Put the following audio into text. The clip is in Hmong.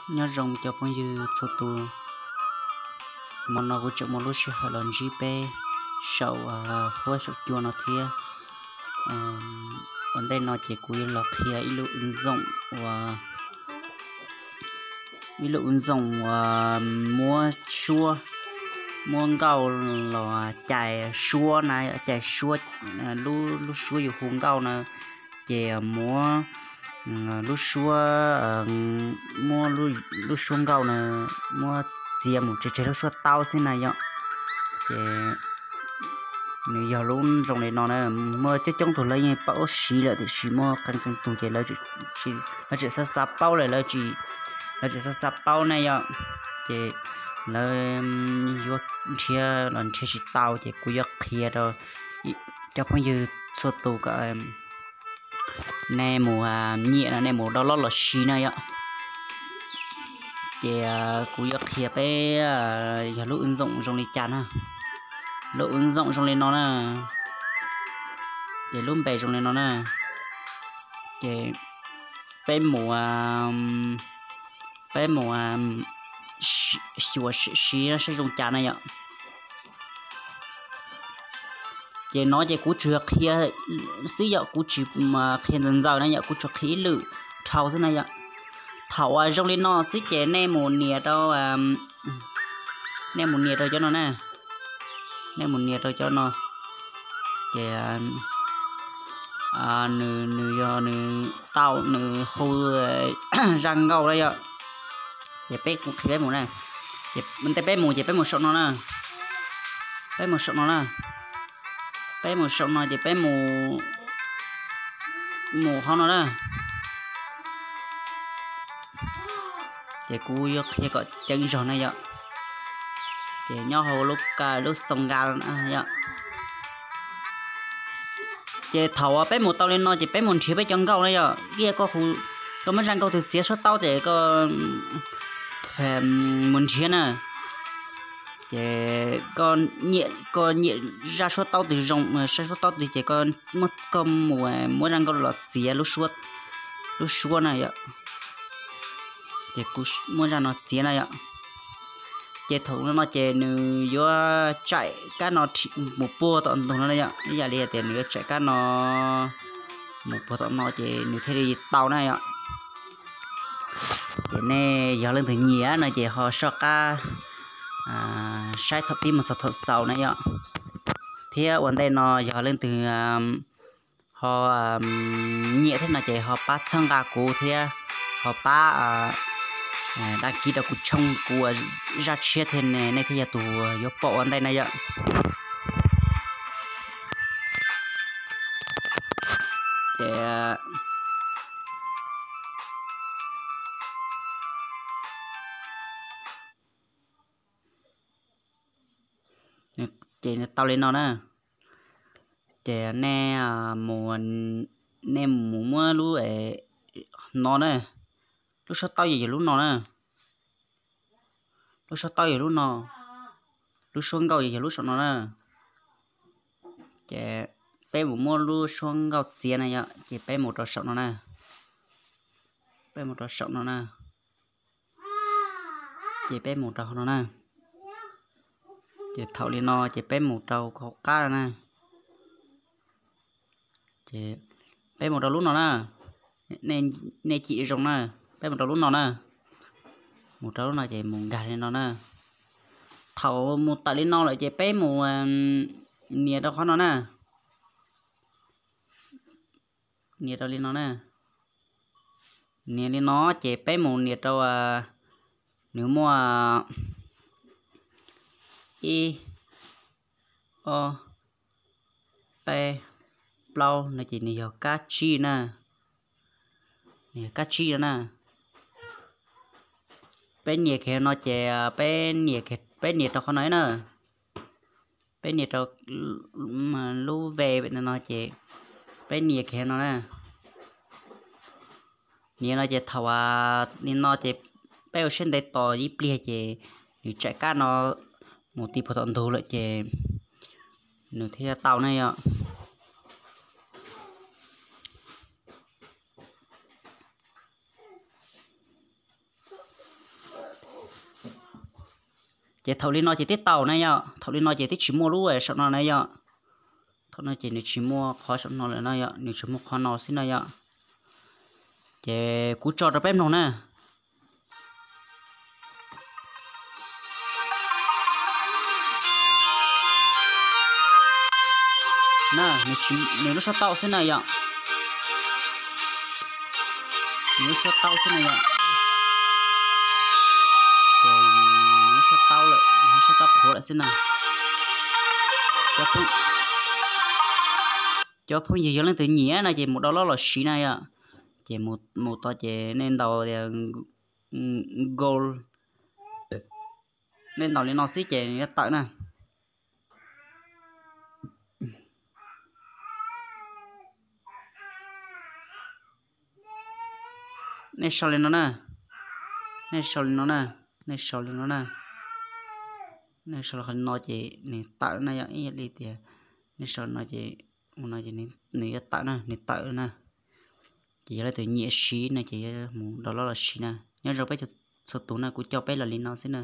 Nyob zoo cov phooj ywg txhua tus, hmo no kuv tseem muaj lub sij hawm los ntsib peb saum huab saum cua no thiab. Ua ntej no ces kuv yuav los qhia ib lub wb ntxoom uas, ib lub wb ntxoom uas muab suab, muab nkauj los cais suab na, cais suab, lub suab yus hu nkauj na, ces muab lub suab, muab lub suab nkauj na, muab txiav mus tseg tseg lub suab taub xwb na yom. Ces nws yog lub zoo li no na, muaj coob coob tug lawv yeej paub siv lawm tiam sis muaj qee qee tug ces lawv tseem xav xav paub lawm, lawv tseem xav xav paub na yom. Ces lawv yuav nrhiav los nrhiav tsis tau ces kuv yuav qhia rau cov phooj ywg txhua tus kom nej mus nyiam no nej mus download los siv na yom. Ces kuv yuav qhia peb yog lub wb ntxoom zoo li cas na. Lub wb ntxoom zoo li no na, ces lub npe zoo li no na, ces peb mus, peb mus xyuas siv saib zoo cas na yom. Ces no ces kuv tsuas qhia xwb yom, kuv tsis qhia ntxaws ntxaws na yom, kuv tsuas qhia ib lwm dhau xwb na yom. Thaum uas zoo li no xwb ces nej mus nias rau, nej mus nias rau cov no na, nej mus nias rau cov no, ces nws, nws yog nws tau nws hu zaj nkauj na yom. Ces peb kuv qhia peb mus na, ces ua ntej peb mus ces peb mus saum no na, peb mus saum no na, peb mus saum no ces peb mus, mus hauv no na. Ces kuv yuav qhia kom ceev zog na yom. Ces nyob hauv lub ka lub xoo nka yom. Ces thaum uas peb mus tau li no ces peb mus nrhiav peb cov nkauj na yom. Ib yam koj, koj muab zaj nkauj twg txiav suab taub ces koj mus nrhiav na. Ces koj nyiam, koj nyiam zaj suab taub twg zoo, zaj suab taub twg ces koj muab, koj mus muab zaj nkauj los txiav lub suab na yom. Ces kuv muab zaj no txiav na yom. Ces thaum no ces nws yuav tsaim kab no mus puag tom ntug no na yom, ib yam li tias nws yuav tsaim kab no mus puag tom no ces nws thiaj li tau na yom. Ces nej yog leej twg nyiam no ces ho soj qab saib thaum pib mus txog thaum xaus na yom. Thiab ua ntej no yog leej twg ho nyiam thiab no ces ho pab txhawb nqa kuv thiab ho pab đăng ký rau kuv channel, kuv ua zaj tshiab thiab nej thiaj yog tus yuav pom ua ntej na yom. Ces ces tau li no na. Ces nej mus, nej mus muab lub no na, lub suab taub yog yog lub no na, lub suab taub yog lub no, lub suab nkauj yog yog lub saum no na. Ces peb mus muab lub suab nkauj txiav na yom, ces peb mus rau saum no na, peb mus rau saum no na, ces peb mus rau hauv no na. Ces thaum li no ces peb mus rau hauv qab na. Ces peb mus rau lub no na, nej cim zoo na, peb mus rau lub no na, mus rau lub no ces mus nkag li no na. Thaum mus tawm li no lawm ces peb mus nias rau qhov no na, nias rau li no na. Nias li no ces peb mus nias rau, nws muaj ib, ob, peb, plaub no ces nws yog kab tsib na, nws yog kab tsib no na. Peb nias kiag no ces peb nias, peb nias rau qhov no na, peb nias rau lub ve no ces peb nias kiag no na. Nias no ces thaum li no ces peb ua siab ntev tos ib pliag ces nws tsaim kab no mus ti puag tom ntug lawm ces nws thiaj tau ne yom. Ces thaum li no ces twb tau na yom, thaum li no ces twb tsis muaj lub saum no na yom. Thaum no ces nws tsis muaj qhov saum no lawm no yom, nws tsis muaj qhov no xwb na yom. Ces kuv tso rau peb mloog na. Na, nws lub suab taub xwb na yom. Nws lub suab taub xwb na yom. Ces nws lub suab taub lawm, nws lub suab taub qhuav lawm xwb na. Cov phooj ywg yog leej twg nyiam no ces mus download los siv na yom. Ces mus tod ces nej ntaus tias Google, nej ntaus li no xwb ces nws yuav tawm na. Nej sau li no na, nej sau li no na, nej sau li no na, nej sau li no ces nws tawm na yom. Ib yam li tias nej sau no ces, no ces nws yuav tawm na, nws tawm na. Ces yog leej twg nyiam siv no ces yuav mus download los siv na. Nyob zoo peb txhua tus na, kuv coj peb los li no xwb na.